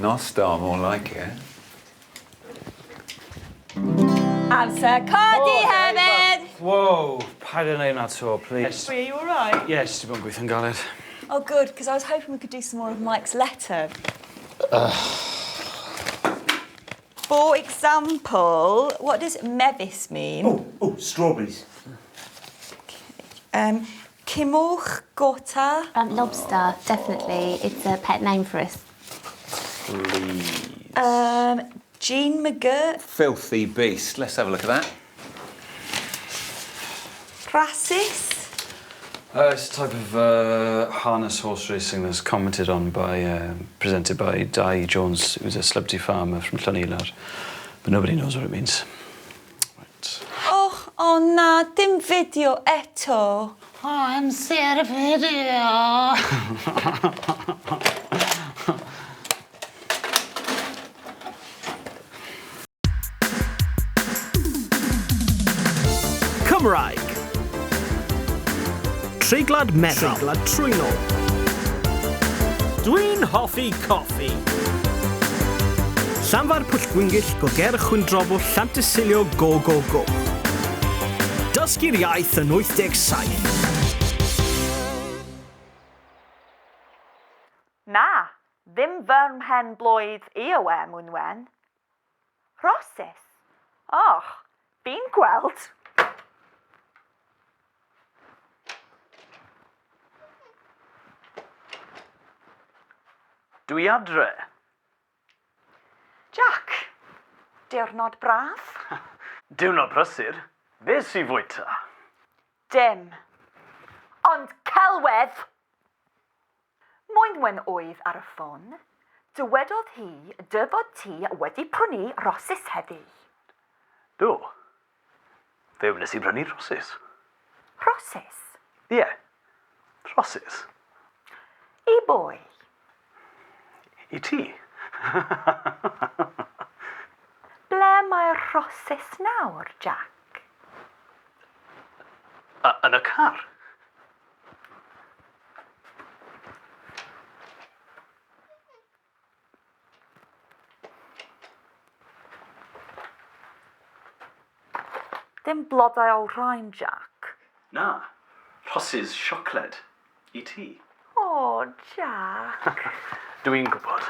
Nos da, more like it. Amser codi hefyd! Whoa, paid â neud 'na 'to, please. Are you alright? Ie, jyst 'di bod yn gweithio'n galed. Oh good, 'cause I was hoping we could do some more of Mike's letter. For example, what does mefus mean? Oh, oh, strawberries. Okay. Cimwch, gota? Lobster, definitely. It's a pet name for us. Please. Jean McGirt? Filthy beast. Let's have a look at that. Rasis? It's a type of uh, harness horse racing that's commented on by, um, presented by Dai Jones, who's a celebrity farmer from Llanilar. But nobody knows what it means. Right. Och, o na, dim fideo eto. O, amser fideo! Cymraeg. Treiglad meddal. Treiglad trwynol. Dwi'n hoffi coffi. Llanfair Pwllgwyngyll, Goger Chwyndrobwll, Llantysilio, go go go. Dysgu'r iaith yn 87. Na, ddim fy mhen blwydd i yw e, Mwynwen. Rhosys? Och, fi'n gweld. Dwi adre. Jack, diwrnod braf. Diwrnod prysur. Be sy fwyta? Dim. Ond celwydd! Moenwen oedd ar y ffon. Dywedodd hi dy fod ti wedi prynu rosys heddi. Do. Fe wnes i brynu rosys. Rosys? Ie. Rosys. I bwy? I ti. Ble mae'r rosys nawr, Jack? Yn y car. Dim blodau olrhain, Jack. Na, rhosys siocled i ti. O, Jack. Dw i'n gwybod.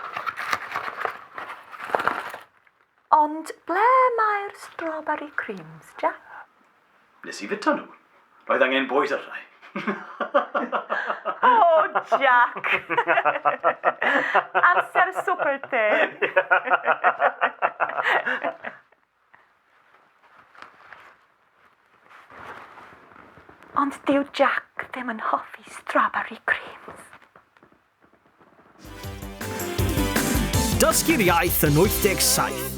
Ond ble mae'r strawberry creams, Jack? Nes i fita nhw. Roedd angen bwyd ar rhai. O, Jack! Amser swper te. Ond dyw Jack ddim yn hoffi strawberry creams. Dysgu'r iaith yn 87.